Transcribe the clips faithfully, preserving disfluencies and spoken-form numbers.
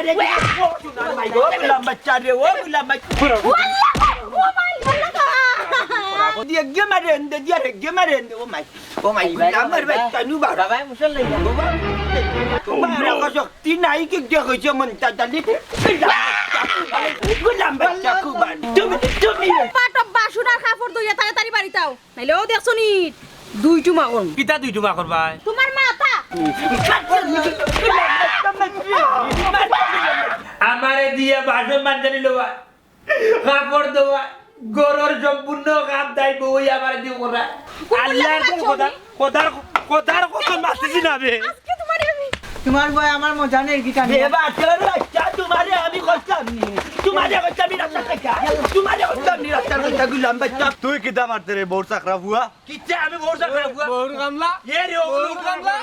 আরে, ও সোনার মাই গো, গোলাম বাচ্চা রে, ও গোলাম বাচ্চা। ও আল্লাহ, ও মাই, আল্লাহ গো। দিয়া গে মারে এন্দে, দিয়া রে গে মারে এন্দে, ও মাই, ও মাই, গোলাম আর বাচ্চা নু বাবা। বাবা, মুসল লই যা। বাবা, বাবা, শক্তি নাই কি দিয়া কইছে মন তাতালি। গোলাম বাচ্চা কুবান। তুমি, তুমি। পাটপ বাসন আর কাপড় ধইয়া তাড়াতাড়ি বাড়িত আও। নাইলে ও দেখছো নি, দুই টুমা করমু। কিতা দুই টুমা করবায়? তোমার মাথা। আমারে দিয়া বাসন মাঞ্জানি লওয়া, কাপড় ধোয়া, ঘরর সম্পূর্ণ কাম তাই বউয়ে আমারে দিয়া করা। কোন আল্লাহর লাগা কসম, খোদা, বাচ্চা খোদার, খোদার কসম মারতেছি না বে। আজকে তোমারে আমি তোমার বউ আমার মজা নেই, কিতা নেই? এ বাচ্চার বাচ্চা, তোমারে আমি করতাম নি। তোমারে করতাম নি রাস্তার কাইটা। তোমারে করতাম নি রাস্তার কাইটা, গোলাম বাচ্চা। তুই কিতা মারতে রে, বউর চাকরা ফুয়া? কিতা আমি বউর চাকরা ফুয়া? বউর কামলা? এ রে, ও বউর কামলা?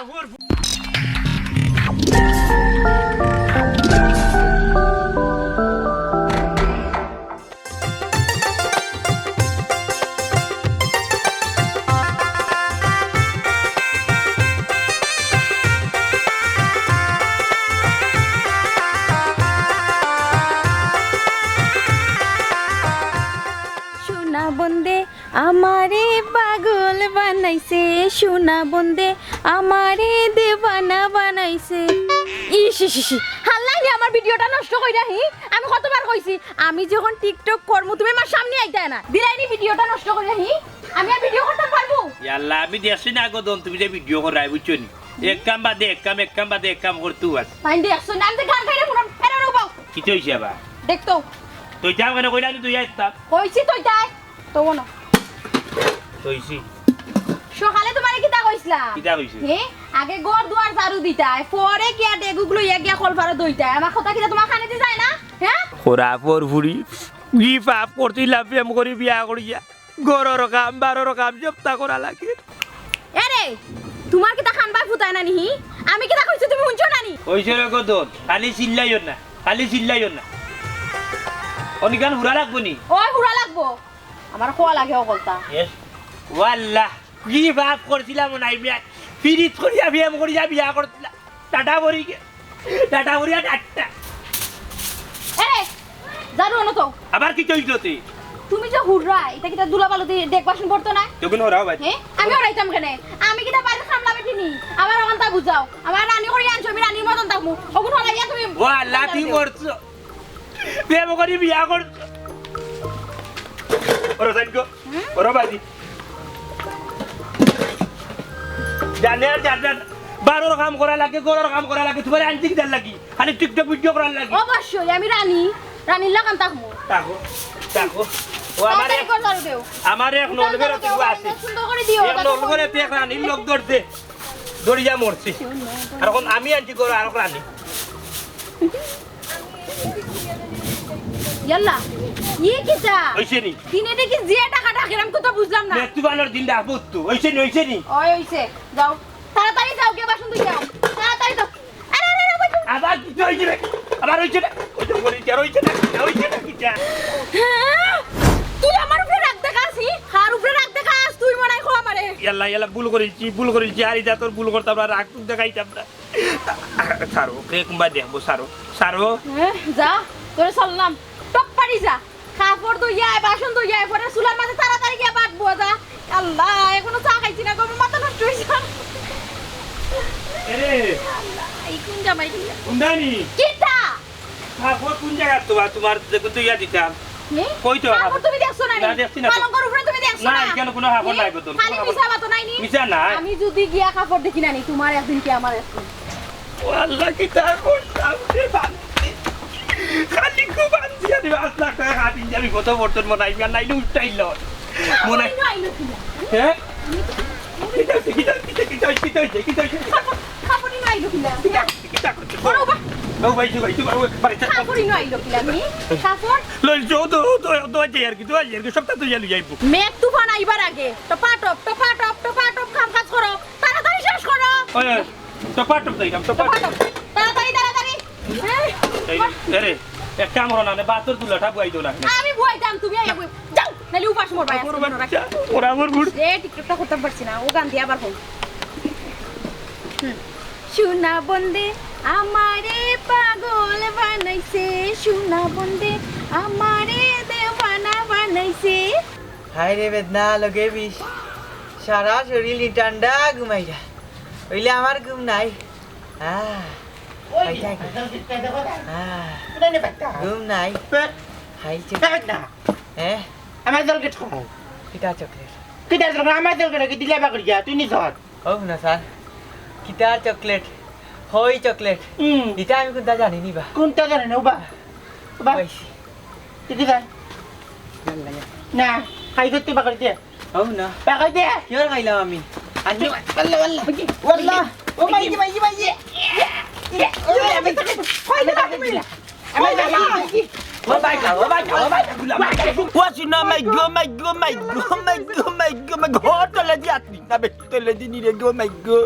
সোনা বন্দে আমারে পাগল বানাইছে, সোনা বন্দে আমারে দেওয়ানা বানাইছে। ইস, ইস, ইস, ইস। হারলায় নি আমার ভিডিওটা নষ্ট কইরা, হি? আমি কতবার কইছি, আমি যখন TikTok করমু, তুমি আমার সামনে আইতায় না। দিলায় নি ভিডিওটা নষ্ট কইরা, হি? আমি আর ভিডিও করতাম পারমু? ইয়াল্লা, আমি দেখছি না গো দন, তুমি যে ভিডিও করায়, বুঝছো নি? এক কাম বাদে এক কাম, এক কাম বাদে এক কাম করতে আস। তাই দেখছো না, আমি তো গান গাইলে মনে হয় ফেরার হবো। কিতা অইছে আবার? দেখতো। তুই যাও কেনে কইলা, আমি তুই আইতাম। কইছি তুই যাই। তো বলো। কইছি। সকালে তোমারে কিতা কইছিলাম? কিতা কইছি? হে? আগে ঘর দুয়ার ঝাড়ু দিতায়, পরে কিয়া ডেগুগুলো ইয়া গিয়া কলপারে দইতায়। আমার কথা কিতা তোমার কানে দি যায় না? হে? খোরা পর ফুড়ি, কি পাপ করছিলাম প্রেম করি বিয়া করিয়া? ঘরর কাম, বারর কাম, সবতা করা লাগে। এরে, তোমার কিতা কান বায় ফুতায় না নি? আমি কিতা কইছি তুমি হুনছো না নি? অইছে রে গো দন, খালি চিল্লাইও না, খালি চিল্লাইও না। অনিকান হুরা লাগবো নি? ওই হুরা লাগবো। আমার খোয়া লাগে অকলতা। এ, ওয়াল্লাহ, কি পাপ করছিলাম নাই মিয়া। পিরিত করিয়া বিয়া করিয়া বিয়া করছিলাম। টাটা ভরি গে। টাটা ভরিয়া টাটা। এরে, ঝাড়ু আনো তো। আবার কিতা অইছে তে? তুমি যে হুররা, ইটা কিতা দুলা বালু দি ডেক বাসন ভরতো না? তখন হরাও ভাই। হে? আমি হরাইতাম কেনে? আমি কিতা বাড়ির কামলা বেটি নি? আমার অখানতা বুঝাও। আমার রানী করি আনছো, আমি রানীর মতন থাকমু। অগুন হরাইয়া তুমি ও আল্লাহ, তুই মরছো। প্রেম করি বিয়া করছো। ওরা জানি গো। ওরা বাজি। জানে আর জানে না। বারর কাম করা লাগে, ঘরর কাম করা লাগে, তোমার আনছি কিতার লাগি? খালি TikTok ভিডিও করার লাগি। অবশ্যই, আমি রানী, রানীর লাখান থাকমু। থাকো, থাকো। ও আমার তাড়াতাড়ি এক, করে ঝাড়ু দেও। আমার এক তাড়াতাড়ি নলবের ঝাড়ু দেও, আছে। সুন্দর করে দিও, এক যাতে নলবের পরিষ্কার এক রানীর লোক ধরছে। দরিয়া মরছে। আর এখন আমি আনছি ঘর আর রানী। ইয়াল্লা, ই কিতা? অইছে নি? দিনে দেখি যে টাকা ডাকের, আমি তো তা বুঝলাম না। মেয়ে তুফানর দিন ডাকবো তো। অইছে নি, অইছে নি? ওই অইছে, যাও। তাড়াতাড়ি যাও, গিয়া বাসন ধুই যাও। তাড়াতাড়ি যাও। আরে, আরে, আরে, ওই তো। আবার কিতা অইছে রে? আবার অইছে না? ওই তো বলি, আর অইছে না? অইছে না কিতা? হ্যাঁ? তুই আমার উপরে রাগ দেখাস, হি? কার উপরে রাগ দেখাস? তুই মনে হয় খো আমারে। ইয়াল্লা, ইয়াল্লা, ভুল করিছি, ভুল করিছি। আর ইটা তোর ভুল করতাম না, রাগ দেখাইতাম না। ছাড়ো, কে কুম্বা দেখবো, ছাড়ো, ছাড়ো। হ্যাঁ, যা, তোরে ছাড়লাম। টপ পারি যা। কাপড় ধইয়া আয়, বাসন ধইয়া আয়, পরে চুলার মাঝে তাড়াতাড়ি গিয়া বাটবো যা। আল্লাহ, এখনো চা খাইছি না গো, আমার মাথা নষ্ট অইছে। এরে। আল্লাহ, এই কোন জামাই দিয়া? কুন্দানি? কিতা? কাপড় কোন জায়গাত তোমার, তোমার দেখুন তো ইয়া দিতাম। হে? কই তো কাপড় কাপড়? তুমি দেখছো না নি? না, দেখছি না তো। পালঙ্কর উপরে তুমি দেখছো না? না, এখানে কোনো কাপড় হে? নাই গো, কোনো খালি কাপড়। মিছা মাতো নাই নি? মিছা নাই। আমি যদি গিয়া কাপড় দেখি না নি, তোমার একদিন কি আমার একদিন। ও আল্লাহ, কিতা করতাম রে বান্দি। খালি গো বান্দি, আমি পাঁচ লাখ টাকা কাটিন যে আমি কত বর্তন বানাই, আর নাইলে উল্টাইল। মনে হয় কাপড় নিয়ে আইলো কিনা? হ্যাঁ? কিতা হইছে, কিতা হইছে, কিতা হইছে, কিতা হইছে, কিতা হইছে? কাপড়, কাপড় নিয়ে আইলো কিনা? কিতা, কিতা করছে? বড় বা- ও ভাই, ভাই, ভাই, ভাই, ভাই, কাপড় নিয়ে আইলো কিনা? আমি কাপড় লইছো তো, তো, তো, যাই আর কি, তো, যাই আর কি, সবটা তো ইয়া লই যাইবো। মেঘ তুফান আইবার আগে টপাটপ, টপাটপ, টপাটপ কাম কাজ করো, তাড়াতাড়ি শেষ করো। ওই, ওই, টপাটপ যাইতাম, টপাটপ। টপাটপ, তাড়াতাড়ি, তাড়াতাড়ি। হ্যাঁ? এই, এরে, এক কাম করো না, নে, বাতর দুলাটা বুয়াই দেও না। আমি বুয়াইতাম, তুমি আইয়া বুয়াই। যাও, নাইলে উপাস মরবা, আজকে মরো বাচ্চা, রাখো। ওরা আমার বুড়। এ, TikTok টা করতে পারছি না, ও গান দিয়ে আবার হোক। হুম। সোনা বন্দে আমারে পাগল বানাই সোনা বন্দে আমারে দেওয়ানা বানাইছে। হায় রে বেদনা লগে বিষ, সারা শরীর ঠান্ডা ঘুমাইরা। অইলে আমার ঘুম নাই। আহ, ওই আইতা কি? আইতা কি? আহ, কোথায় নে বাচ্চা? ঘুম নাই। বে-, হাই চে- বে না। হ্যাঁ? আমার চকলেট খাও। কিতা চকলেট? কিতা চকলেট? আমার চকলেট কি দিলে বা করিয়া? তুই নি ধর। ও না স্যার, কিতা চকলেট? হই চকলেট। হুম। ইটা আমি কুনটা জানি নি বা। কুনটা জানি না, ওবা? ওবা? ওই। তুই কি জান? না, খাই করতে বাকর দে। ও না। বাকর দে। কি আর খাইলাম আমি? আন্নি, ওয়াল্লা, ওয়াল্লা। ওয়াল্লা। ও মাই, মাই, মাই। ও মাই, মাই। ও ভাই, ও ভাই, ও ভাই, গুলাম ভাই। ও শুনো, মাই গো, মাই গো, মাই গো, মাই গো, মাই গো, মাই গো। ও, তলে দি আতনি, না বেটি, তলে দি নিরে গো, মাই গো।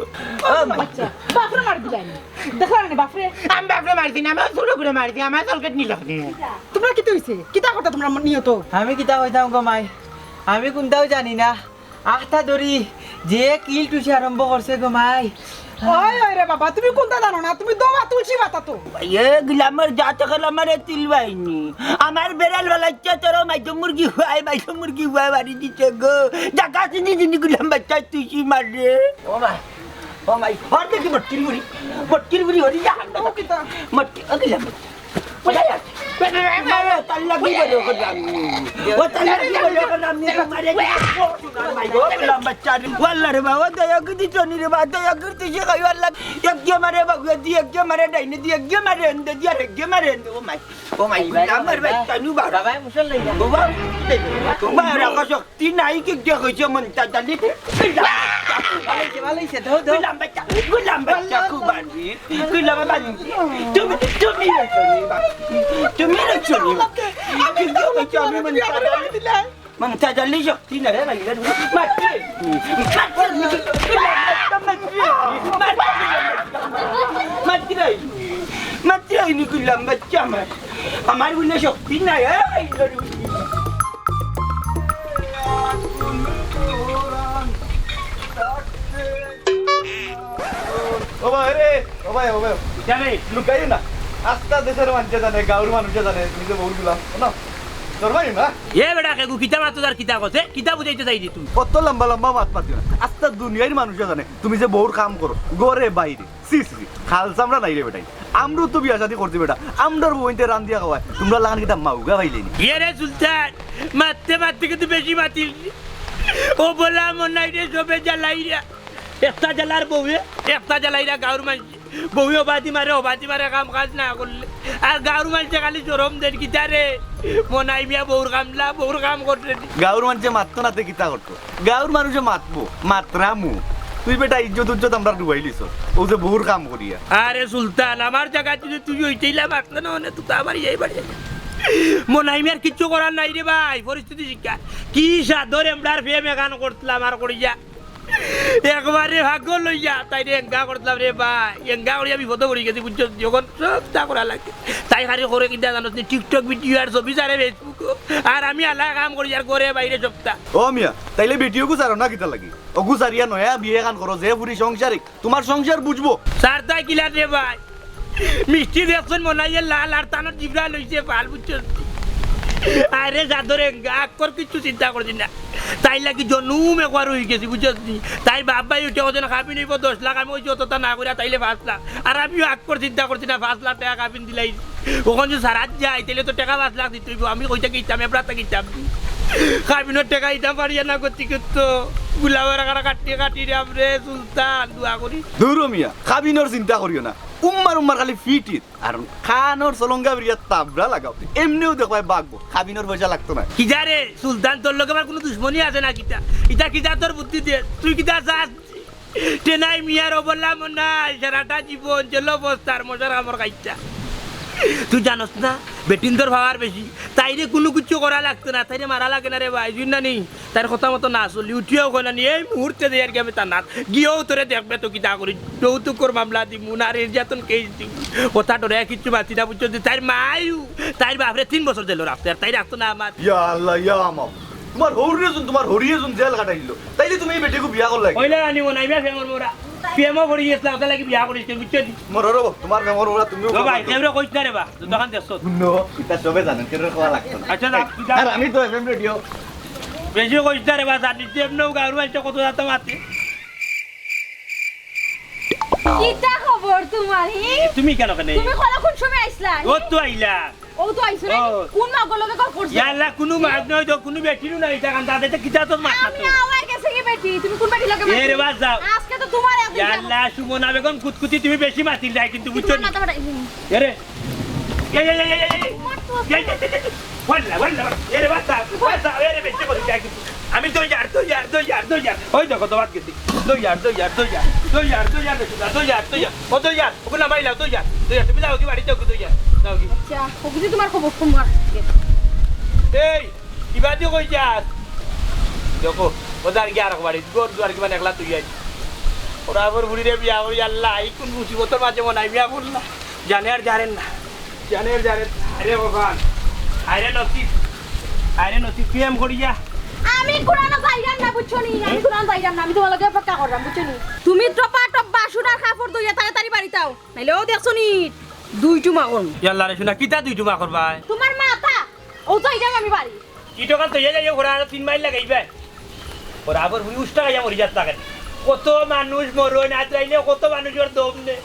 ও মাই গো। বাপরে মার দিলাই। দেখো না বাপরে। আমি বাপরে মারছি না, আমি ছোট করে মারছি, আমার চকলেট নিল নে। তোমরা কিতা অইছে? কিতা কথা তোমরা নিয়ত? আমি কিতা কইতাম গো মাই? আমি কুনটাও জানি না। আখতা ধরি যে কিল টুসি আরম্ভ করছে গো মাই। ওই, ওই রে বাবা, তুমি কুনটা জানো না? তুমি দোয়া তুলসী পাতা তো। এ গুলামর জাত অকল আমারে তিল বাইনি। আমার বেড়াল বালাইছে তোর মাইজো মুরগি হুয়াই, মাইজো মুরগি হুয়াই বাড়ি দিছে গো। জাগা চিনি চিনি গুলাম বাচ্চা তুই কি মারে? ও মাই, ও মাই, হর দেখি মটকির বুড়ি, মটকির বুড়ি হরি যা। ও কিতা? মটকি, ও গুলাম বাচ্চা। ও তাল্লা কি বলে ওকে জানি? ও তাল্লা কি বলে ওকে জানি? তোমারে ও সোনার মাই গো, গুলাম বাচ্চা রে। ওয়াল্লা রে বাবা, দয়া করে দিছো নি রে বাবা, দয়া করে দিছো খাই ওয়াল্লা। এক গিয়ে মারে বাবু দি, এক গিয়ে মারে ডাইনে দি, এক গিয়ে মারে এন্দে দি, আর এক গিয়ে মারে এন্দে। ও মাই, ও মাই, আমার বাচ্চা নু বাবা। বাবা, মুসল লই যা। বাবা, বাবা, রাখো শক্তি নাই, কি দিয়ে কইছো মনটা জানি? ভালো হইছে, ভালো হইছে, ধো, ধো। গুলাম বাচ্চা, গুলাম বাচ্চা, খুব আনি। গুলাম বাচ্চা। তুমি, তুমি রইছো নি বাবা। তুমি রইছো নি বাবা। কি দিয়ে কইছো আমি মনটা জানি? মমতাজ আলী শক্তি না রে ভাই, রে। মাতরে। মাতরে। মাতরে। মাতরে। মাতরে, নি গুলাম বাচ্চা আমার। আমার গুলো শক্তি নাই, এ ভাই, রে। ও ভাই রে, ও ভাই, ও ভাই। জানে? লুকাইও না। আস্তা দেশর মানষে জানে, গাঁওর মানষে জানে, তুমি যে বউর গুলাম, না? তোর ভাই না? এ বেটা, কেগু কিতা মাতো আর কিতা কছে? কিতা বুঝাইতে চাই দি তুমি? অত লম্বা লম্বা মাত মাতিও না। আস্তা দুনিয়ার মানষে জানে, তুমি যে বউর কাম করো, ঘরে বাইরে। ছি, ছি, ছি। খাল চামড়া নাই রে বেটাই। আমরাও তো বিয়া শাদি করছি বেটা। আমরার বউইন্তে রান্দিয়া খাওয়ায়। তোমরা লাখান কিতা মাউগা পাইলে নি? এ রে সুলতান, মাততে মাততে কিন্তু বেশি মাতিল। ও বলা মনাই রে সবে জ্বালাইরা। একটা জ্বালার বউয়ে, একটা জ্বালাইরা গাঁওর মানষে। বউয়ে অবাদি মারে, অবাদি মারে কাম কাজ না করলে। আর গাঁওর মানষে খালি শরম দের কিতা রে? মনাই মিয়া বউর কামলা, বউর কাম করতে দি। গাঁওর মানষে মাততো না তে কিতা করতো? গাঁওর মানষে মাতবো, মাতরামু। তুই বেটা ইজ্জত উজ্জত আমরা ডুবাইলিছস। ও যে বউর কাম করিয়া। আরে সুলতান, আমার জাগাত যদি তুই অইতেইলা মাতলে না, অনে তো আমার এই বাড়ি। মনাই মিয়ার কিচ্ছু করার নাই রে ভাই, পরিস্থিতি শিকার। কি সাদর এমরার প্রেম এখান করতলাম আর করিয়া। একবারে পাগল অইয়া, তাইরে এঙ্গা করতলাম রে ভাই, এঙ্গা করিয়া বিপদো পড়ি গেছি, বুঝছস? যখন সবতা করা লাগে, তাই খালি করে কিতা জানোস নি, TikTok video আর ছবি ছাড়ে Facebook-ও। আর আমি আলা কাম করি আর ঘরে বাইরে সবতা। ও মিয়া, তাইলে বেটিওগু ছাড়ো না কিতা লাগি? অগু ছাড়িয়া নয়া বিয়া এখান করো, যে ফুরি সংসারে, তোমার সংসার বুঝবো। ছাড়তায় কিলা রে ভাই? মিষ্টি দেখছইন মনাইয়ে লাল আর তানর জিবরা লইছে ফাল, বুঝছস? আরে সাদর এঙ্গা, আকর কিচ্ছু চিন্তা করছি না। তাইর লাগি জনুম একবার অই গেছি, বুঝছস নি? তাইর বাপ ভাই উঠে ওজন কাবিন অইবো দশ লাখ, আমি ওই যতটা না করিয়া তাইলে পাঁচ লাখ। আর আমিও আকর চিন্তা করছি না, পাঁচ লাখ টেকা কাবিন দিলাই। অখন যদি সারাত যাই, তাইলে তো টেকা পাঁচ লাখ দিতে অইবো। আমি কইতে কিতাম, এবড়াতে কিতাম। কাবিনর টেকা দিতাম পারিয়া না করতে কিত্ত। গুলাবার কাটা কাটি কাটি রে আমরে সুলতান, দোয়া করি। দূর ও মিয়া, কাবিনর চিন্তা করিও না। উম্মার উম্মার খালি ফিটিত। আর কানর সলঙ্গা বিরিয়া তাবড়া লাগাও। এমনেও দেখবায় বাগবো। কাবিনর পয়সা লাগতো না। কিতা রে, সুলতান তোর লগে আমার কুনু দুশমনি আছে না কিতা? ইতা কিতা তোর বুদ্ধি দে? তুই কিতা চাস? টেনাই মিয়ার অবলা মনাই, সারাটা জীবন জেলো বস্তার মশার কামড় খাইতা। তুই জানোস না, বেটিন্তর পাওয়ার বেশি। তাইরে কুনু কিচ্ছু করা লাগতো না, তাইরে মারা লাগে না রে ভাই, জুন না নি? তাইর কথা মতো না চলি, উঠিয়াও কয় না নি, এই মুহূর্তে যাইয়ার গি আমি থানাত, গিয়াও তোরে দেখবে তো কিতা করি, যৌতুকর মামলা দিমু, নারী নির্যাতন কেস দিমু। কথা ডরে কিচ্ছু মাতি না, বুঝছস নি? তাইর মায়ও, তাইর বাপরে তিন বছর জেলো রাখছে, আর তাই রাখতো না আমার। ইয়া আল্লাহ, ইয়া মাবুদ। তোমার হউরিয়ে যেন, তোমার হউরিয়ে যেন জেল খাটাইল, তাইলে তুমি এই বেটিগু বিয়া করলায়? কইলা আনি মনাইবা ফেমর মোরা। প্রেমও করি গেছলাম, অটার লাগি বিয়া করিস নি, বুঝছো নি? মরো রবো, তুমার প্রেমর ওরা তুমিও ও ভাই, কেউরে কইস না রে বা, যতখান দেখছো। হুনো, ইতা সবে জানইন, কেউরে কওয়া লাগতো না। আচ্ছা, যা, তুই যা। আর আমি তো এফএম রেডিও। বেশি কইস না রে বা, জানিস যে এমনেও গাঁওর মাইনষে কত জাতা মাতে। কিতা খবর তুমার, হি? তুমি কেনে কেনে? তুমি কলা কুন সময় আইছলা? ও তো আইলা। ও তো আইছো না? ও। কুন মাগর লগে গল্প করছো? ইয়া আল্লাহ, কুনু মাগ নয় তো, কুনু বেটিরও নাই, ইটা কান দাদা, ইটা কিতা তোর মাত আমি তো? আওয়ার গেছে কি বেটি? তুমি কুন বেটির লগে মাত এ রে করছো? বাদ যাও। আজকে তো তুমার একদিন ইয়া আল্লাহ, সুমনা বেগম কুতকুতি, তুমি বেশি মাতিল যায় কিন্তু, বুঝছো তোমার নি? মাথা ফাটাই দিমু। এ রে। এই, এই, এই, এই, এই, এই। তোমার তো এই, এই, এই, এই, এই। ওয়াল্লা, ওয়াল্লা, ওয়াল্লা। এ রে বাদ যাও, বাদ যাও, এ রে বেশি কথা যায় কিন্তু। আমি দইয়ার, দইয়ার, দইয়ার, দইয়ার। ওই দেখো, তো বাদ গেছি। দইয়ার, দইয়ার, দইয়ার, দইয়ার, দইয়ার, দইয়ার, দইয়ার। ও দইয়ার, ওগুলা মাইলাও, দইয়ার, দইয়ার। তুমি যাও কি বাড়িত যাও কি দইয়ার? যাও কি? আচ্ছা, ও কিছু তোমার খবর ফোন মার। এই, ইবাদি কই যাস? দেখো, ও যার গিয়া আরক বাড়ি, ঘর দুয়ার কিমান একলা তুই আইস। ওরা আবার বুড়িরে বিয়া করি, আল্লাহ, এই কুন মুসিবতর মাঝে মনাই বিয়া করলা। জানে আর জানেন না, জানে আর জানেন না। আরে ভগবান, আরে নসিব, আরে নসিব, প্রেম করিয়া। আমি কুরানো যাইরাম না, বুঝছো নি? আমি কুরানো যাইরাম না, আমি তোমার লগে অপেক্ষা কররাম, বুঝছো নি? তুমি টপা টপ বাসন আর কাপড় ধইয়া তাড়াতাড়ি বাড়িত আও, নাইলে ও দেখছো নি, দুই টুমা করমু। ইয়াল্লা রে সোনা, কিতা দুই টুমা করবায়? তোমার মাথা, ও যাইরাম আমি বাড়ি। ইটকান তো ইয়া যাইও, ঘোড়া আরো তিন মাইল লাগাইবায়। ঘোড়া আবার হুই উষ্টা খাইয়া মরি যাত লাগে। কত মানুষ মরইন, আজ রাইলে কত মানুষর দম নে।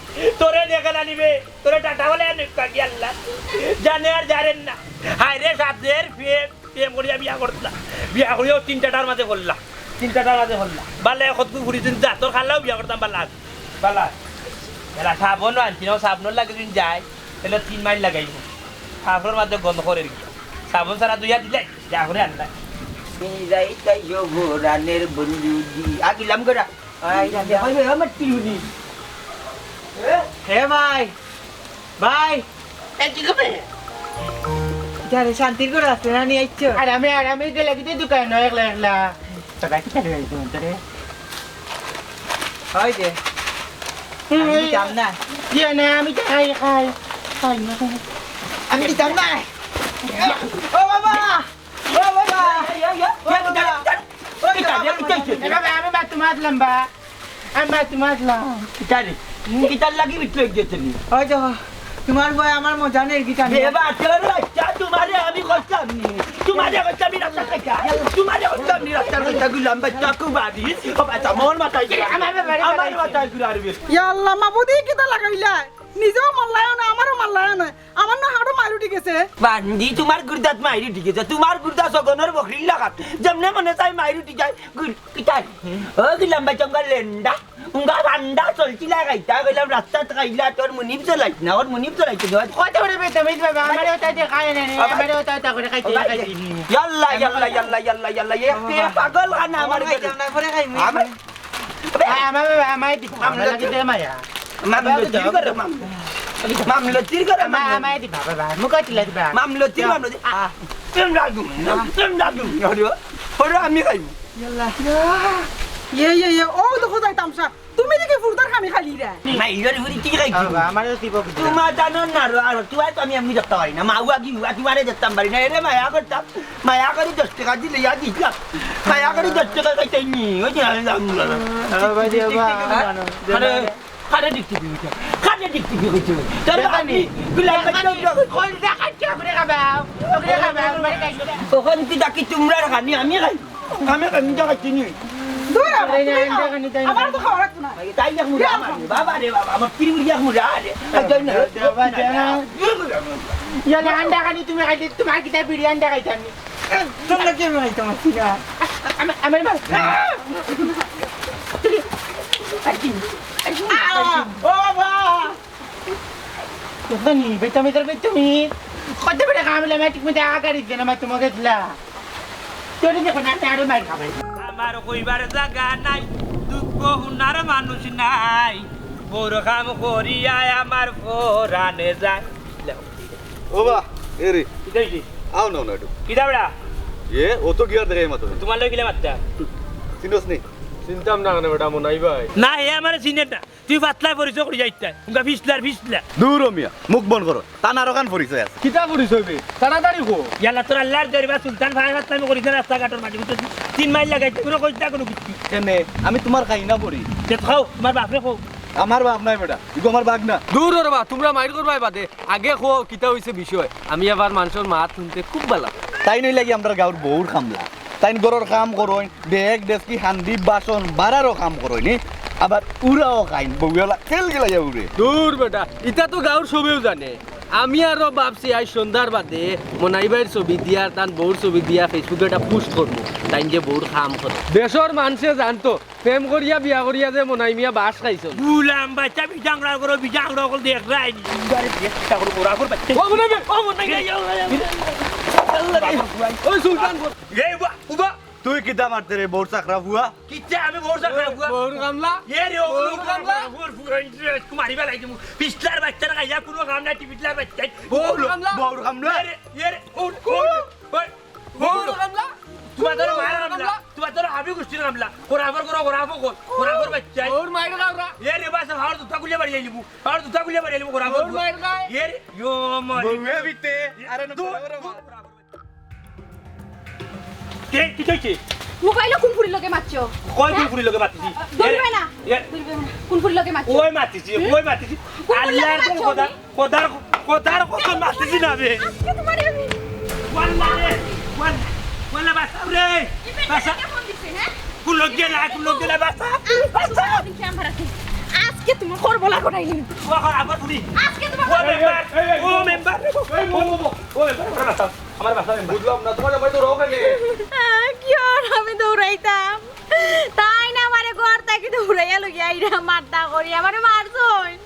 তোরে দেখে না নিবে, তোরে টাটা বলে আর নিকা কি আল্লাহ। জানে আর জানেন না। হায় রে, সাদের প্রেম, প্রেম করিয়া বিয়া করতলা। বিয়া করিয়াও তিন টাটার মাঝে পড়লা। তিন টাটার মাঝে পড়লা। বালা কতগুলো ঘুরি দিন যা, তোর খালাও বিয়া করতাম বালা। বালা। এলা সাবনও আনছি না, সাবনর লাগে দিন যায়। তাহলে তিন মাইল লাগাইব। সাবনর মাঝে গন্ধ করে গিয়া। সাবন ছাড়া দুইয়া দিলে, যা করে আল্লাহ। মিলাই তাই জবরানের বন্ধু দি। আগিলাম গড়া। আই, দেখো, আমার টিউনি। হে ভাই, ভাই। এ, কি করবে? যারে শান্তির ঘর আছে না, নিয়ে আইছো? আর আমি, আর আমি গেলে কিন্তু দোকান নয়, একলা, একলা। তো ভাই, কি করে আইছো অন্তরে? হয় যে। আমি দিতাম না। ইয়ে না, আমি তো খাই, খাই। খাই না, খাই না। আমি দিতাম না। ও বাবা! ও বাবা! ও বাবা! এ বাবা, আমি মাথা মারলাম বা। আমি মাথা মারলাম। কিতারে? কিতার লাগি বিটলে গেছে নি? ওই দেখো, তোমার বউ আমার মজা নেই, কিতা রে নেই? বাবা, তোর বাচ্চা, তোমারে আমি কইতাম নি। তোমারে কইতাম নি রাস্তা কাটা। তোমারে কইতাম নি রাস্তা কাটা, গুলাম বাচ্চা, কুবাদি। ও বাচ্চা, মোর মাথায় ঘুরা। আমার ব্যাপারে আমার মাথায় ঘুরা রে। ইয়া আল্লাহ, মাবুদি কিতা লাগাইলা? নিজেও মারলায় না, আমারও মারলায় না। আমার না হাড়ও মাইর উঠি গেছে। বান্দি, তোমার গুর্দাত মাইর উঠি গেছে। তোমার গুর্দা সগনর বকরির লাগাত। যেমনে মনে চায় মাইর উঠি যায়। গুর-, কিতার? ও কি লম্বা চঙ্গা লেন্ডা। উঙ্গা বান্ডা চলছি লাগাইতা। কইলাম রাস্তাত খাইলা তোর মুনিব চলাইত না। ওর মুনিব চলাইতে দেওয়া। কত বড় বেতমিজ বাবা, আমারে ওটা দিয়ে খায় না রে। আমারে ওটা ওটা করে খাইতে খাইতে নি। ইয়াল্লা, ইয়াল্লা, ইয়াল্লা, ইয়াল্লা, ইয়াল্লা। এ, এ পাগল খানা আমার আমার খাইতাম না, পরে খাইমু। আমার আ-, আমার বাবা আমায় দিবা। মামলা লাগি দে মায়া। মামলা তির করে, মামলা। মামলা তির করে, আমা-, মামলা। আমায় দিবা, বাবা। মুখে তুলে দিবা। মামলা তির, মামলা তির। আ। প্রেম রাখুন, প্রেম রাখুন। ওরে, ওরে আমি খাইব। ইয়াল্লা। ইয়ে, ইয়ে, ইয়ে। ও দেখো যাই তামশা। তুমি দেখি ফুর্তার খামি খালি রে। না, ইলর ফুরি কি খাইছি? বাবা, আমারও দিব কিছু। তোমার জানো না, আর, আর তোমার তো আমি এমনি দেখতে পারি না। মা, উয়া কি, উয়া তোমারে দেখতাম পারি না। এরে মায়া করতাম। মায়া করি দশ টাকা দিলে ইয়া দিতাম। মায়া করি দশ টাকা খাইতে নি। ওই যে আমি দাম বললাম। আরে, আরে, আরে দেখতে দিবি তো। আরে দেখতে দিবি তো। তোর দেখা আপনি নি? গুলাম দেখা নি? কই দেখা কি করে খাবাও? ওকে খাবাও, মানে খাই। তখন কি ডাকি তোমরা খানি আমি খাই? আমি খাই, আমি খাই চিনি। দূর হ, আরে, না, আমি খাও। দেখা নি, তাই না। আমার তো খাওয়া লাগতো না। তাই দেখ মুড়া আমার, বাবা রে বাবা, আমার তিরিগুড়ি এক মুড়া রে। আর যাই না। বাবা, যা। ইয়া, না, আন্ডা খানি তুমি খাইতে, তোমার কিতা বিড়ি আন্ডা খাইতাম নি? তোমরা কেমন খাইতাম আছি না? আমার, আমার বাবা। ও বাবা! দেখো নি, বেটামি তোর বেটামি। কত বড় কামলা, ম্যাট্রিক মধ্যে আগাড়ি দেন, আমার তোমাকে দিলা। তোরে দেখো না, আমি আরো মার খাবাই। আমার কইবার জাগা নাই, দুঃখ হুনার মানুষ নাই। বড় কাম করিয়া আমার পরানে যায়। ও বা, এ রে। কিতা হইছে? আও না, না, একটু। কিতা বেটা? এ, ও তো গিয়ার দেখাই মাত্র। তোমার লগে কিলা মাততা? চিনস নি? চিনতাম না কেনে বেটা, মনাই ভাই। না, হে আমারে চিনে না। তুই পাতলায় পরিচয় করি যাইতে, উনকা ফিসলার ফিসলা। দূর ও মিয়া, মুখ বন্ধ করো, তান আরোখান পরিচয় আছে। কিতা পরিচয় বে? তাড়াতাড়ি কও। ইয়াল্লা, তোর আল্লার দরবার সুলতান ভাই, পাতলামি করিস না রাস্তাঘাটর মাঝে, বুঝছস? তিন মাইল লাগাইতে কোনো কইস না কোনো কিচ্ছু। কেনে? আমি তুমার খাই না পড়ি। তে খাও, তুমার বাপরে খাও। আমার বাপ নাই বেটা, ইগু আমার বাপ না। দূর ও রে বা, তুমরা মাইর করবায় বাদে, আগে কও কিতা অইছে বিষয়। আমি আবার মানষর মাত হুনতে খুব ভালা পাই। তাইন অইলা গি আমরার গাউর বউর কামলা। তাইন ঘরর কাম করইন, ডেক, ডেস্কি, হান্ডি, বাসন, বারারও কাম করইন, নি? আবার উড়াও খাইন, বউয়ালা খেল গেলাইয়া উড়ে। দূর বেটা, ইতা তো গাউর সবেউ জানে। আমি আরো ভাবছি আইজ সন্ধ্যার বাদে মনাই ভাইর ছবি দিয়া আর তান বউর ছবি দিয়া Facebook-এ একটা post করমু, তাইন যে বউর কাম করে। দেশর মানষে জানতো, প্রেম করিয়া বিয়া করিয়া যে মনাই মিয়া বাঁশ খাইছইন। গুলাম বাচ্চা বিজাংরা করো, বিজাংরা অকল দেখরায় নি। আরে বিয়া চিন্তা করো, ওরা করো বাচ্চা। ও মনাই ভাই, ও মনাই ভাই, ও মনাই ভাই। আল্লাহ রে। ওই সুলতান। এই উবা, উবা। তুই কিতা মারতে রে, বউর চাকরা ফুয়া? কিতা আমি বউর চাকরা ফুয়া? বউর কামলা? এ রে, ও বউর কামলা? বউর ফুয়া, মারি বেলাই দিমু। ফিসলার বাচ্চা না খাইয়া কোনো কাম নাই, টিপিটলার বাচ্চা। বউর কামলা? বউর কামলা? এ রে, এ রে, ও, ও, ওই, বউর কামলা? তোমার ধরো মার কামলা, তোমার ধরো হাবি গুষ্টির কামলা। কোরাফর করো, কোরাফর কর, কোরাফর বাচ্চা। বউর মাইর খাওরা। এ রে বাস, আমার দুটা গুলিয়া বাড়ি আইলিবু, আমার দুটা গুলিয়া বাড়ি আইলিবু, কোরাফর। বউর মাইর খায়। এ রে, ইয়ো মারি। বউয়ে বিতে, আরে না, দূর, কোরাফর দূর। মার। কে, কি কইছে? মোবাইলো কোন ফুরির লগে মাতছো? কই কোন ফুরির লগে মাতছি? ধরবে না। এ, ধরবে না। কোন ফুরির লগে মাতছো? ওই মাতছি, ওই মাতছি। কোন ফুরির লগে আল্লাহর মাতছো কথা, তুমি? কথার, কথার কথা মাতছি না বে। আজকে তোমারে আমি ওয়াল্লাহ রে, ওয়াল্লাহ, ওয়াল্লাহ বাঁচাও রে, বাঁচাও। কে ফোন দিছে, হ্যাঁ? কোন লোক গেলা, কোন লোক গেলা, বাঁচাও, বাঁচাও। আজকে তোমার খবর বলা কোথায় নেই? ও, ও, আবার ফুরি। আজকে তোমার ও মেম্বার, ও মেম্বার, ও, ও, ও, ও মেম্বার, বাঁচাও। আমার বাসা আমি বুঝলাম না, তোমার জামাই তো রও কেনে? আহ, কি আর আমি দৌড়াইতাম? তাইন আমারে ঘর থাকি দৌড়াইয়া লইয়া আইরা মারতা করি, আমারে মারছইন।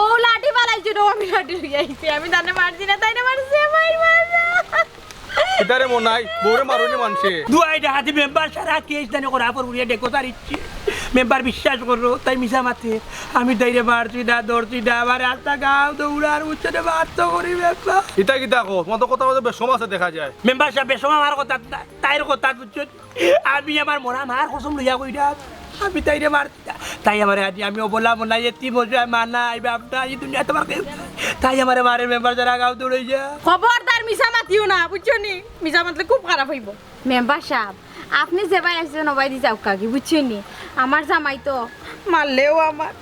ও লাঠি ফালাইছে, ও আমি লাঠি লইয়া আইছি, আমি তানে মারছি না, তাইন মারছে, মাইর মারছে। কিতারে মনাই, বউরে মারইন নি মানষে। দুয়াই ডাহাতি মেম্বার সারা কেস জানে করা পর উড়িয়া ডেকো তার ইচ্ছে। মেম্বার বিশ্বাস করো, তাই মিছা মাতে। আমি তাইরে মারছি না, ধরছি না, আমার রাস্তা গাও দৌড়ার উচ্চনে মারতো করি মেম্বার। ইতা কিতা কও? তোমার তো কথা মতো বেশম আছে দেখা যায়। মেম্বার সাব, বেশম আমার কথা না, তাইর কথা বুঝছো? আমি আমার মরা মার কসম লইয়া কইরাম, আমি তাইরে মারছি না। তাই আমারে আজি আমি অবলা মনাই, এতিম অসহায়, মা নাই, বাপ নাই, ই দুনিয়াত আমার কেউ নাই। তাই আমারে মারে মেম্বার সারা গাও দৌড়াইয়া। খবরদার মিছা মাতিও না, বুঝছো নি? মিছা মাতলে খুব খারাপ অইবো। মেম্বার সাব, আপনে যেবায় আইছইন অবায়দি যাউক্কা গি, বুঝছইন নি? আমার জামাই তো মারলেও আমার,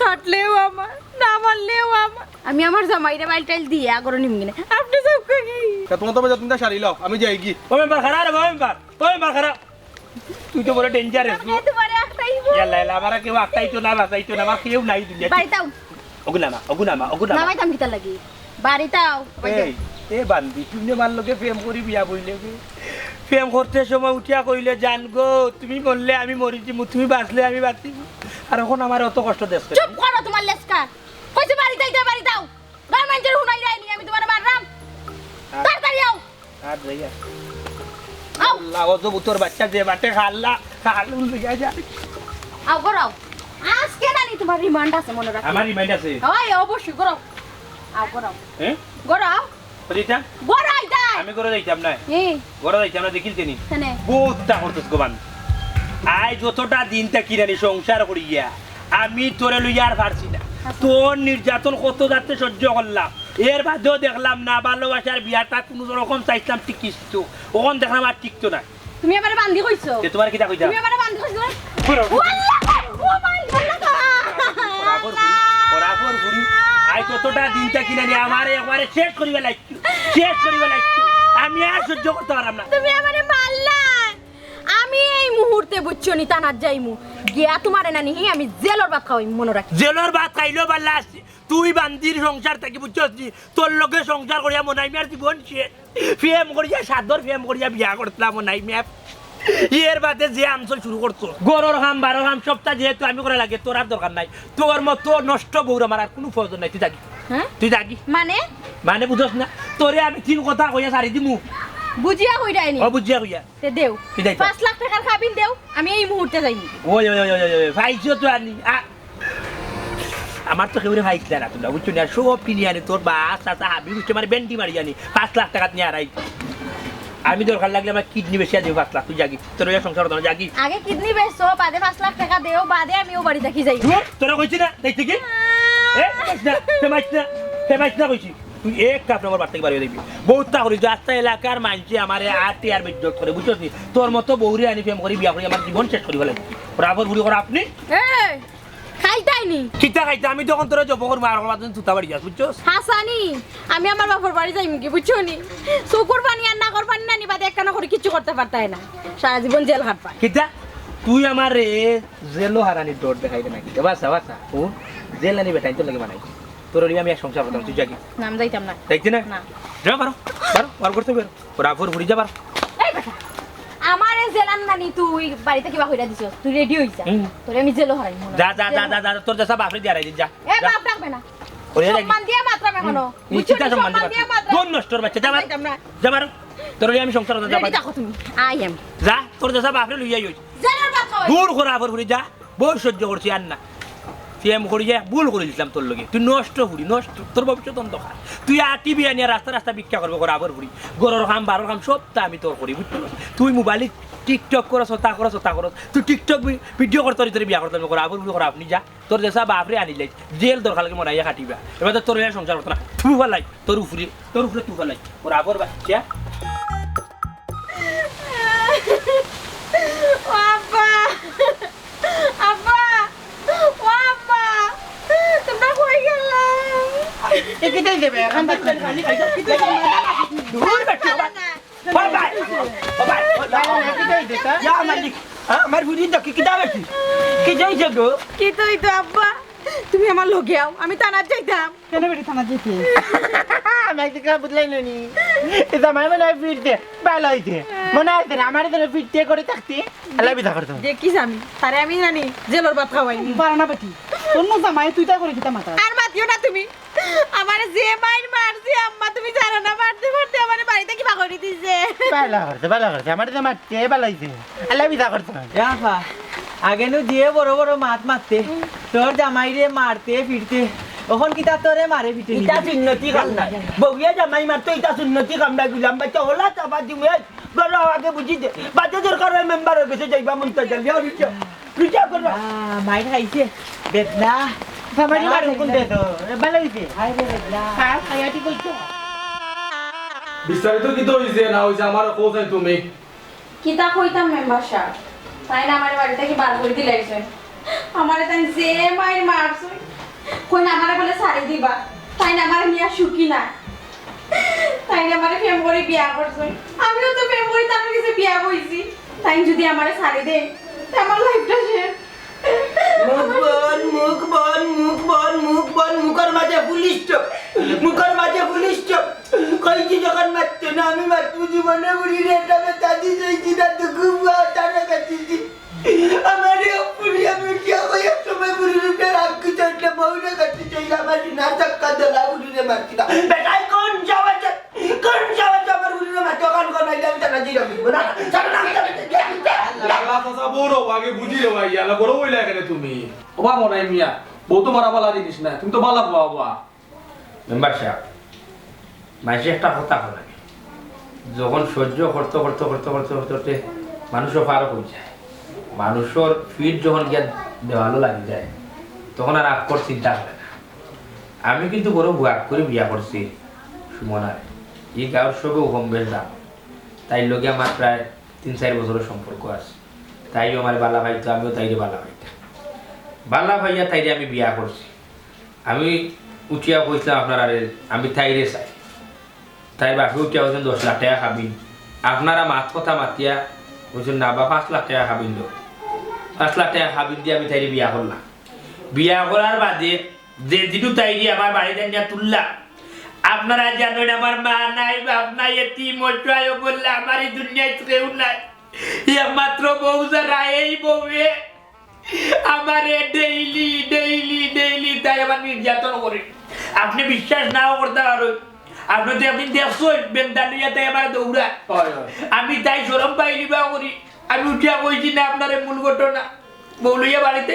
কাটলেও আমার, না মারলেও আমার। আমি আমার জামাইরে বাইল টাইল দিয়া ঘরো নিমুগি নে। আপনে যাউক্কা গি। তা তোমার তো বাজার তিনটা শাড়ি লও, আমি যাই গি। ও মেম্বার খাড়া রে, ও মেম্বার, ও মেম্বার খাড়া। তুই তো বড় dangerous। আপনে তোমারে আটকাইবো। ইয়াল্লা, ইয়াল্লা, আমারে কেউ আটকাইতো না, বাঁচাইতো না, আমার কেউ নাই দুনিয়াত। বাড়িত আও। অগু নামা, অগু নামা, অগু নামা। নামাইতাম কিতার লাগি? বাড়িত আও, বাড়িত আও। এই, এ বান্দি, তুমি আমার লগে প্রেম করি বিয়া বইলে বে? প্রেম করতে সময় উঠিয়া কইলে, "জান গো, তুমি মরলে আমি মরি যিমু, তুমি বাঁচলে আমি বাঁচিমু।" আর অখন আমারে অত কষ্ট দেছ কেনে? চুপ করো, তোমার লেজকা। কইছি বাড়িত আইতায়, বাড়িত আও। গাঁওর মানষরে হুনাইরায় নি, আমি তোমারে মাররাম। আর তাড়াতাড়ি আও। আর যাইয়া। আও। আল্লাহ, ও তো বুতর বাচ্চা যে বাটে খাল্লা, খাল্লু লইয়া যা। আও, ঘরো আও। আজকে নানি তোমার remand আছে, মনো রাখো। আমার remand আছে? অয়, অবশ্যই, ঘরো আও। আও, ঘরো আও। হ্যাঁ? ঘরো আও। বুঝিতা? ঘরো আইতায়। আমি ঘরো যাইতাম না। এ। ঘরো যাইতাম না, দেখিলতে নি? কেনে? বউত তা করতস গো বান। আই যতটা দিন থাকি নানি সংসার করিয়া, আমি তোরে লইয়া আর পারছি না। আচ্ছা। তোর নির্যাতন কত জাতে সহ্য করলাম, এর বাদেও দেখলাম না ভালোবাসার বিয়াটা কুনু রকম চাইছিলাম টিকিস তো, অখন দেখলাম আর টিকতো না। তুমি আমারে বান্দি কইছো? তে তোমারে কিতা কইতাম? তুমি আমারে বান্দি কইছো? ঘুরো। ও আল্লাহ! ও মাই গড! বরাবর ঘুরি, বরাবর ঘুরি। আই যতটা দিন থাকি নানি আমারে একবারে শেষ করিবার লাগি, শেষ করিবার লাগি। আমি আর সহ্য করতে পারলাম না। তুমি আমারে মারলা। আমি এই মুহূর্তে বুঝছো নি থানাত যাইমু। গিয়া তোমারে নানি আমি জেলর ভাত খাওয়াইমু, মনো রাখি। জেলর ভাত খাইলেও পারলা, তুই বান্দির সংসার থাকি বুঝছস নি? তোর লগে সংসার করিয়া মনাই মিয়ার জীবন শেষ। প্রেম করিয়া, সাদর প্রেম করিয়া বিয়া করছিলাম মনাই মিয়া। এর বাদে যে আমসল শুরু করছো, ঘরর কাম, বারর কাম, সবটা যেহেতু আমি করা লাগে, তোর আর দরকার নাই। তোর মতো নষ্ট বউর আমার আর কুনু প্রয়োজন নাই, তুই যাগি। হ্যাঁ? তুই যাগি। মানে? মানে বুঝস না? তোরে আমি তিন কথা কইয়া ছাড়ি দিমু। বুঝিয়া কইরায় নি? ও বুঝিয়া কইয়া। তে দেও। কিতা দিতাম? পাঁচ লাখ টেকার কাবিন দেও, আমি এই মুহূর্তে যাইমু। ওই, ওই, ওই, ওই, ওই, ওই, পাইছো তো আনি। আ-, আমার তো কেউরে পাইছিলা না তোমরা, বুঝছো নি? আর সব কিনি আনি তোর বাপ, চাচা, হাবি, বুঝছো? আমার বেন্ডি মারি আনি। পাঁচ লাখ টেকা নিয়া আরাই। আমি দরকার লাগলে আমার কিডনি বেচিয়া দিমু পাঁচ লাখ, তুই যাগি। তোর লইয়া সংসার করতাম না, যাগি। আগে কিডনি বেচো, বাদে পাঁচ লাখ টেকা দেও, বাদে আমি অউ বাড়ি থাকি যাইমু। ধুর, তোরা কইছি না, দেখতে কি? এ, কইছ না, ফেমাইছ না, ফেমাইছ না কইছি। তুই এক কাপ নম্বর বাড়ি থাকি বাড়ি অইয়া যাইবি। বউত তা করি, আস্তা এলাকার মানষে আমারে আটি আর বেইজ্জত করে, বুঝছস নি? তোর মতো বউরে আনি প্রেম করি, বিয়া করি, আমার জীবন শেষ করি ফালাই। বরাবর বুড়ি কর আপনি। এই, খাইতাই নি? কিতা খাইতা? আমি তখন তোরে জব করমু, আর আমার বাদে তুতা বাড়ি যাস, বুঝছস? হাছানি, আমি আমার বাপর বাড়ি যাইমুগি, বুঝছো নি? চকুর পানি আর নাকর পানি না নিবাদে একখানা করি কিচ্ছু করতে পারতায় না। সারা জীবন জেল খাটবায়। কিতা? তুই আমারে জেলো হারানির ডর দেখাইবে নাকি? এ বাসা, বাসা, হুন, জেল আনি বেটাইন তোর লগে বানাই। তোর লগে আমি এক সংসার করতাম, তুই যাগি। না, আমি যাইতাম না। যাইতে না? না। যা, বারো, বারো, বার করতে বেরো। বরাবর ফুরি যা, বারো। এই বেটা, আমারে জেলান নানি তুই বাড়িতে কিবা কইরা দিছস, তুই রেডি অই যা। হুম। তোরে আমি জেলো হারাইমু না। যা, যা, যা, জেলো। যা, যা, তোর দেশা বাপরে দিয়া রাইদি, যা। এ যা। বাপ ডাকবে না। ওরে, সম্মান দিয়া মাতরাম এখনো। হুম, বুঝছো নি? কিতা সম্মান সম্মান দিয়া দিয়া মাতরাম? মাতরাম। তোর নষ্টর বাচ্চা, যা, বারো। যাইতাম না। যা, বারো। তোর লগে আমি সংসার করতাম, যা, রেডি বারো। থাকো তুমি। I am. যা, তোর দেশা বাপরে লইয়া আইস। জেলার বাপ খাওয়াই। দূর করা, বারো ফুরি যা। বউত সহ্য করছি আর না। প্রেম করি যে ভুল করি দিছলাম তোর লগে। তুই নষ্ট ফুরি, নষ্ট। তোর ভবিষ্যৎ অন্ধকার। তুই আটি বিয়া নিয়া রাস্তা রাস্তা ভিক্ষা করবে, করা আবার ফুরি। ঘরর কাম, বারর কাম সবতা আমি তোর করি, বুঝছস? তুই মোবাইলে TikTok করস, অতা করস, অতা করস। তুই TikTok ভি-, video করতে পারি, তোর বিয়া করতে পারি, করা আবার ফুরি, করা আপনি যা। তোর দেশা বাপরে আনিলাই। জেল দরকার লাগে মরাইয়া কাটিবা। এবার তো তোর লইয়া সংসার করতো না। থু ফালাই, তোর উপরে, তোর উপরে থু ফালাই। করা আবার বাচ্চা। ও আব্বা! আব্বা! ও আব্বা! তোমরা কই গেলা? এ কিতাই দেবে? এখন তো খালি খালি খালি খালি। দূর বেটা। বাবা! বাবা! বাবা! কিতাই দেতা? ইয়া মালিক, হ্যাঁ, আমার ফুরি দেখি কিতা বেটি? কিতা অইছে গো? কিতা অইতো আব্বা? তুমি আমার লগে আও, আমি থানাত যাইতাম। কেনে বেটি থানাত যাইতে? আমি কিতা বুঝলাই না নি। এ জামাই মনে হয় ফিরতে, ভালা অইছে। মনে অইছে না, আমার এখানে ফিরতে করে থাকতে। আল্লাহ বিদা করতো। দেখিস আমি, তারে আমি জানি, জেলর ভাত খাওয়াইনি। পারে না বেটি। তোর নু জামাই তুই তাই করে কিতা মাথা? আর মাতিও না তুমি। আমারে যে মাইর মারছে আম্মা, তুমি জানো না, মারতে মারতে আমারে বাড়িতে কিবা করি দিছে। ভালা করছে, ভালা করছে। আমারে যে মারছে, ভালা অইছে। আল্লাহ বিদা করতো। এ আফা, আগে নু যে বড় বড় মাত মারতে, তোর জামাইরে মারতে ফিরতে, অখন কিতা তোরে মারে ফিটে ইটা নিবে? সুন্নতি কাম নায়। বউয়ে জামাই মারতো, ইটা সুন্নতি কাম নায়, গুলাম বাচ্চা, ওলা চাপা দিমু, এই, বলো আগে বুঝি দে। বাদে দরকার অয় মেম্বার অফিসে যাইবা, মন্ত্রী যাইবা, বিচার, বিচার করো। আহ, মাইর খাইছে, বেদনা। আমার মার কোন দে তো, এ, ভালা অইছে। হায় রে বেদনা। হ্যাঁ, খাইয়া ঠিক অইছে। বিস্তারিত কিতা অইছে না অইছে, আমারে কও চাই তুমি। কিতা কইতাম মেম্বার সাব, তাইন আমারে বাড়ি থাকি বার করি দিলাইছইন। আমারে তাইন যে মাইর মারছইন, কইন আমারে বলে ছাড়ি দিবা, তাইন আমারে নিয়া সুখী নায়। তাইন আমারে প্রেম করি বিয়া করছইন, আমিও তো প্রেম করি তান গেছে বিয়া বইছি। তাইন যুদি আমারে ছাড়ি দেইন, তে আমার লাইফটা শেষ। মুখ বন্ধ, মুখ বন্ধ, মুখ বন্ধ, মুখ বন্ধ, মুখর মাঝে ফুল স্টপ, মুখর মাঝে ফুল স্টপ। কইছি যখন মারতো না, আমি মারমু জীবনে বুড়িরে, তবে তাদি চাইছি না, তো খুব তারা কাটিছি। আমারে বুড়ি, আমি উঠিয়া কই এক সময় বুড়ির উপরে রাগ কিছু একটা বউরে কাটি চাই, আমার না ধাক্কা দিলা বুড়িরে মারছি না। বেটায় কোন যাওয়া যায়? কোন সাহসে আমার বুড়িরে মারতো? অখান কোন আইলে আমি তারা জিরা বুঝবো না। ছাড়ো না, আমি তারা জিরা বুঝবো না। আল্লাহ, চাচা, বড় আগে বুঝি রে ভাই, আল্লাহ, বড় অইলা কেনে তুমি? ও বা মনাই মিয়া, বউ তো মারা বালা জিনিস না, তুমি তো বালা বাবা। মেম্বার সাব, মাইনষে একটা কথা কয় না নি, যখন সহ্য করতে, করতে, করতে, করতে, করতে, করতে মানুষও ফারক অই যায়, মানুষর ফিট যখন গিয়া দেওয়ালো লাগি যায়, তখন আর আক্কর চিন্তা করে না। আমি কিন্তু বড় ভাগ করি বিয়া করছি সুমনারে। ই গাঁওর সবেউ কম বেশ জানে। তাইর লগে আমার প্রায় তিন চাইর বছরর সম্পর্ক আছে। তাইও আমারে বালা পাইতো, আমিও তাইরে বালা পাইতাম। বালা পাইয়া তাইরে আমি বিয়া করছি। আমি উঠিয়া কইছলাম আপনারারে, আমি তাইরে চাই। তাইর বাপে উঠিয়া কইছইন দশ লাখ টেকা কাবিন। আপনারা মাত কথা মাতিয়া কইছইন, "না বা, পাঁচ লাখ টেকা কাবিন দেও।" পাঁচ লাখ টেকা কাবিন দিয়া আমি তাইরে বিয়া করলাম। বিয়া করার বাদে যেদিনউ তাইরে আমার বাড়িত আনিয়া তুললাম, আপনারা জানইন আমার মা নাই, বাপ নাই, এতিম, অসহায়, অবলা, আমার ই দুনিয়াত কেউ নাই। একমাত্র বউ ছাড়া, এই বউয়ে আমারে ডেইলি, ডেইলি, ডেইলি তাই আমার নির্যাতন করে। আপনে বিশ্বাস নাও করতা পারইন, আপনে তো একদিন দেখছইন, বেন্দা লইয়া তাই আমারে দৌড়ায়। হয়, হয়। আমি তাই শরম পাইলিবা করি, আমি উঠিয়া কইছি না আপনারে মূল ঘটনা। বউ লইয়া বাড়িত।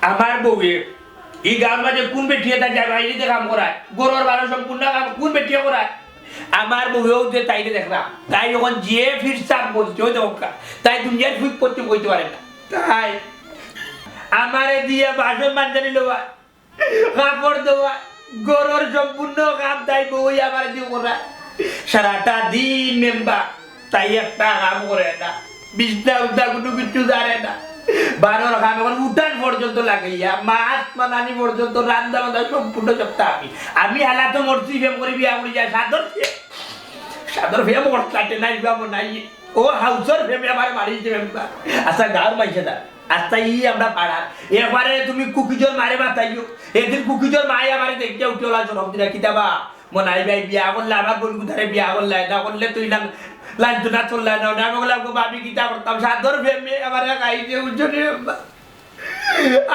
আমার বউয়ে ই গাঁওর মাঝে কুন বেটিয়ে তার জামাইরে দিয়া কাম করায়? ঘরর বারো সম্পূর্ণ কাম কুন বেটিয়ে করায়? আমার বউয়েও যে তাইরে দেখলাম, তাই অখন যে ফিরসাব বলছে, ওই দেখো কা, তাই দুনিয়ার ফুক পর্যন্ত কইতে পারে না। তাই আমারে দিয়া বাসন মাঞ্জানি লওয়া, কাপড় ধোয়া, ঘরর সম্পূর্ণ কাম তাই বউয়ে আমারে দিয়া করায়। সারাটা দিন মেম্বার তাই একটা কাম করে না, বিছনা উঠা কোনো কিছু জানে না। বারোর কাম অখন উঠান পর্যন্ত লাগাইয়া, মাছ মানানি পর্যন্ত, রান্দা বান্দা সম্পূর্ণ সপ্তাহ আমি। আমি হালা তো মরছি, প্রেম করি বিয়া করি যায়, সাদর প্রেম, সাদর প্রেম করতে নাই, বাবু নাই। ও হাউসর প্রেমে আমার মারি দিবে। আচ্ছা, গাঁর মাইছে না, আচ্ছা, ই আমরা পাড়ার। এবারে তুমি কুকিজর মারে বাতাইও। এদিন কুকিজর মায়ে আমারে দেখিয়া উঠে ওলা সরব দিলা, কিতাবা মনাই ভাই বিয়া করলে, আমার বন্ধু তারে বিয়া করলে, না করলে তুই না লাঞ্ছনা চললে না, না বললাম গো, আমি কিতা করতাম, সাদর প্রেমে আমার এক আইছে উজ্জ্বলে।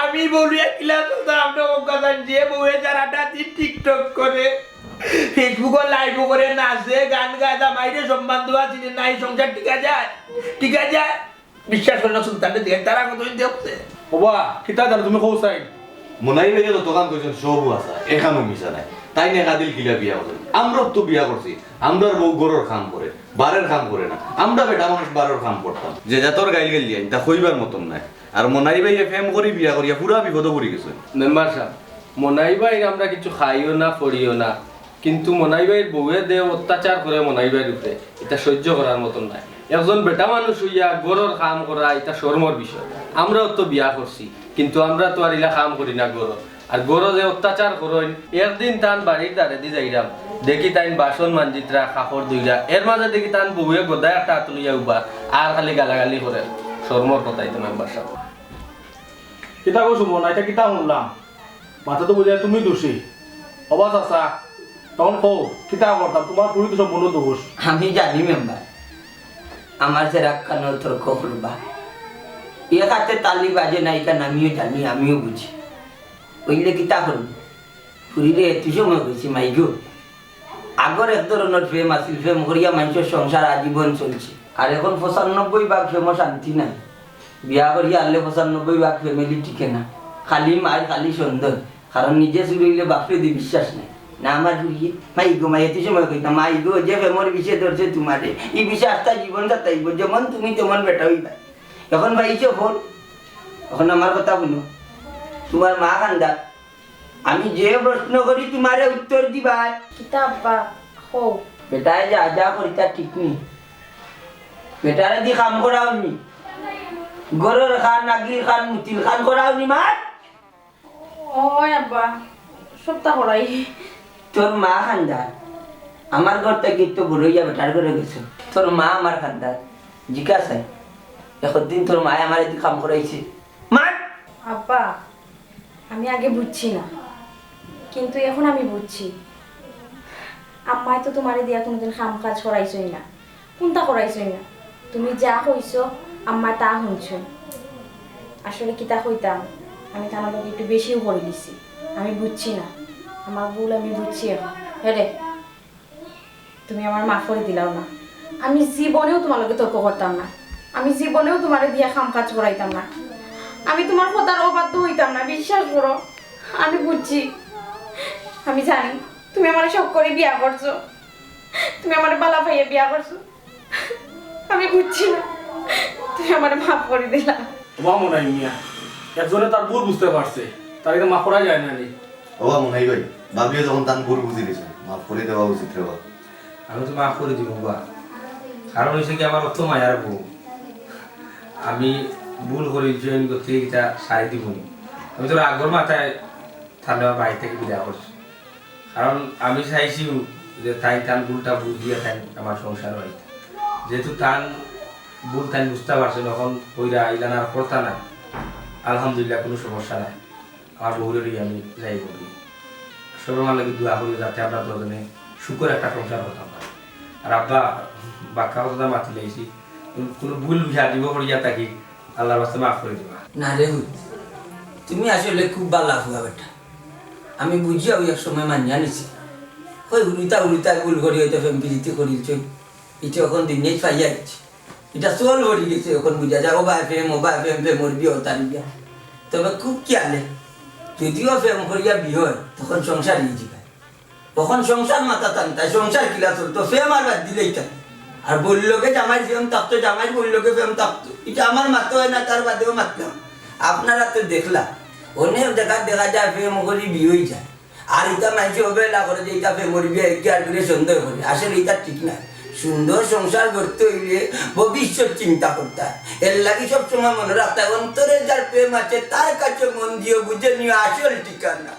আমি বলি এক ক্লাস হতো, আমরা ও কথা যে বউয়ে সারাটা দিন টিকটক করে, ফেসবুকও লাইভও করে, নাচে, গান গায়, তা মাইরে সম্মান দেওয়া চিনে নাই, সংসার টিকা যায়, টিকা যায়। বিশ্বাস করে না সুলতানরে দিয়ে, তারা কতদিন দেখছে। ওবা, কিতা জানো তুমি কও চাই? মনাই ভাইয়ে যত কাম কইছেন সবও আছে, এখানো মিছা নাই। তাই না কাদিল কিলা বিয়া করছেন? আমরাও তো বিয়া করছি, আমরার বউ ঘরর কাম করে, বারের কাম করে না। আমরা বেটা মানুষ বারের কাম করতাম। যে জাতর গাইল গাইল দিয়া, ইতা কইবার মতন নাই। আর মনাই ভাইয়ে প্রেম করি বিয়া করিয়া পুরা বিপদে পড়ি গেছে। মেম্বার সাহেব, মনাই ভাইর আমরা কিছু খাইও না, পড়িও না, কিন্তু মনাই ভাইর বউয়ে দে অত্যাচার করে মনাই ভাইর উপরে, ইতা সহ্য করার মতন নাই। একজন বেটা মানুষ হইয়া ঘরর কাম করা, ইতা শরমর বিষয়। আমরাও তো বিয়া করছি, কিন্তু আমরা তো আর ইলা কাম করি না ঘরর। আর ঘরো যে অত্যাচার করইন, একদিন তান বাড়ির দ্বারেদি যাইরাম, দেখি তাইন বাসন মাঞ্জিতরা, কাপড় ধুইরা, এর মাঝে দেখি তান বউয়ে গদা একটা হাত লইয়া উবার, আর খালি গালাগালি করে। শরমর কথা ইতা মেম্বার সাহেব। কিতা কও সুমন, ইতা কিতা শুনলাম? মাথা তো বুঝায় তুমি দোষী। ওবা চাচা, তখন কও, কিতা করতাম? তোমার পুরি তো সম্পূর্ণ দোষ। আমি জানি মেম্বার, আমার যে রাগ কানো তর্ক করবা। এ খাতে তালি বাজে না, ইখান আমিও জানি, আমিও বুঝি। অইলে কিতা করবো? পুরিরে এত সময় কইছি, মাইগো, আগর এক ধরনর প্রেম আছিল, প্রেম করিয়া মানষর সংসার আজীবন চলছে। আর এখন পঁচানব্বই ভাগ প্রেমও শান্তি নাই। বিয়া করিয়া আনলে পঁচানব্বই ভাগ family টিকে না, খালি মাইর, খালি সন্দেহ। কারণ নিজে চুর অইলে বাপরে দি বিশ্বাস নাই। না আমার পুরিয়ে, মাইগো, মাই এত সময় কইতাম, মাইগো, যে প্রেমর বিষে ধরছে তোমারে, ই বিষে আস্তা জীবন কাটাইবো, যেমন তুমি তেমন বেটা অইবা। এখন পাইছো ফোন, এখন আমার কথা হুনো, তোমার মা কান্দাত, আমি যে প্রশ্ন করি তোমারে উত্তর দিবায়। কিতা আব্বা, কও। বেটায় যা যা করি তা ঠিক নি। বেটারে দি কাম করাও নি। ঘরর কাম, নাগির কাম, মুতির কাম করাও নি মার। অয় আব্বা, সবতা করাই। তোর মা কান্দাত। আমার ঘর থাকি তো বড় অইয়া বেটার ঘরে গেছো। তোর মা আমার কান্দাত। জিজ্ঞাসা, একদিন তোর মায় আমারে দি কাম করাইছে। মার। আব্বা, আমি আগে বুঝছি না, কিন্তু এখন আমি বুঝছি। আম্মায় তো তোমারে দিয়া কোনোদিন কাম কাজ করাইছই না, কোনটা করাইছই না। তুমি যা কইছো, আম্মায় তা হুনছইন। আসলে কিতা কইতাম, আমি তান লগে একটু বেশিউ করি দিছি। আমি বুঝছি না, আমার ভুল আমি বুঝছি এখন। হেরে, তুমি আমারে মাফ করি দিলাও না। আমি জীবনেও তোমার লগে তর্ক করতাম না, আমি জীবনেও তোমারে দিয়া কাম কাজ করাইতাম না, আমি তোমার কথার অবাধ্য অইতাম না, বিশ্বাস করো। আমি বুঝছি, আমি জানি তুমি আমারে শখ করি বিয়া করছো, তুমি আমারে বালা পাইয়া বিয়া করছো। আমি বুঝছি না, তুমি আমারে মাফ করি দিলা। ওবা মনাই মিয়া, একজনে তার ভুল বুঝতে পারছে, তারে মাফ করা যায় না নি? ওবা মনাই ভাই, ভাবিয়ে যখন তান ভুল বুঝি দিছে, মাফ করি দেওয়া উচিত রে বা। আমি তো মাফ করি দিমু বা, কারণ অইছে কি, আমার অত মায়ার বউ, আমি ভুল করি, জয়েন করতে এটা সারি দিমু নি। আমি তো রাগর মাথায় তার বাড়ি থাকি বিদায় করছি। কারণ আমি চাইছিও যে তাইন তান ভুলটা বুঝিয়া তাইন আমার সংসারো আইতা। যেহেতু তান ভুল তাইন বুঝতা পারছইন, অখন কইরা ইলান আর করতা না। আলহামদুলিল্লাহ, কুনু সমস্যা নাই। আমার বউরে লইয়া আমি যাইমু। সবে আমার লাগি দোয়া করিও যাতে আমরা দুইজনে সুখর একটা সংসার করতাম পারি। আর আব্বা, বাক্কা কথা মাতি লাইছি, কুনু ভুল বুঝা দিব করিয়া থাকি, আল্লাহর ওয়াস্তে মাফ করি দিবা। না রে পুত, তুমি আসলে খুব ভালা পুয়া বেটা। আমি বুঝিয়াউ এক সময় মানিয়া নিছি। কই হুরুতা হুরুতা ভুল করি অয়তো প্রেম পিরিতি করিলছইন। ইটা অখন দিনে পাইয়া আইছি। ইটা চল ভরি গেছে, অখন বুঝা যায়, ও ভাই প্রেম, ও ভাই প্রেম, প্রেমর বিয়া, ও তার বিয়া। তবে খুব খেয়ালে, যদিও প্রেম করিয়া বিয়া অয়, তখন সংসার অই যিবা। অখন সংসার মাথা টানতা, সংসার কিলা চলতো, প্রেম আর বাদ দিলেই তাই। আর বউর লগে জামাইর প্রেম থাকতো, জামাইর বউর লগে প্রেম থাকতো, ইটা আমার মাথা অয় না, তার বাদেও মাতলাম। আপনারা তো দেখলা, অনেক জাগাত দেখা যায় প্রেম করি বিয়া অই যায়। আর ইটা মানষে অবহেলা করে যে ইটা প্রেমর বিয়া, একে আর করে সন্দেহ করে, আসলে ইটা ঠিক না। সুন্দর সংসার করতে অইলে ভবিষ্যৎ চিন্তা করতা। এর লাগি সবসময় মনে রাখতা, অন্তরে যার প্রেম আছে, তার কাছে মন দিও, বুঝে নিও আসল ঠিকানা।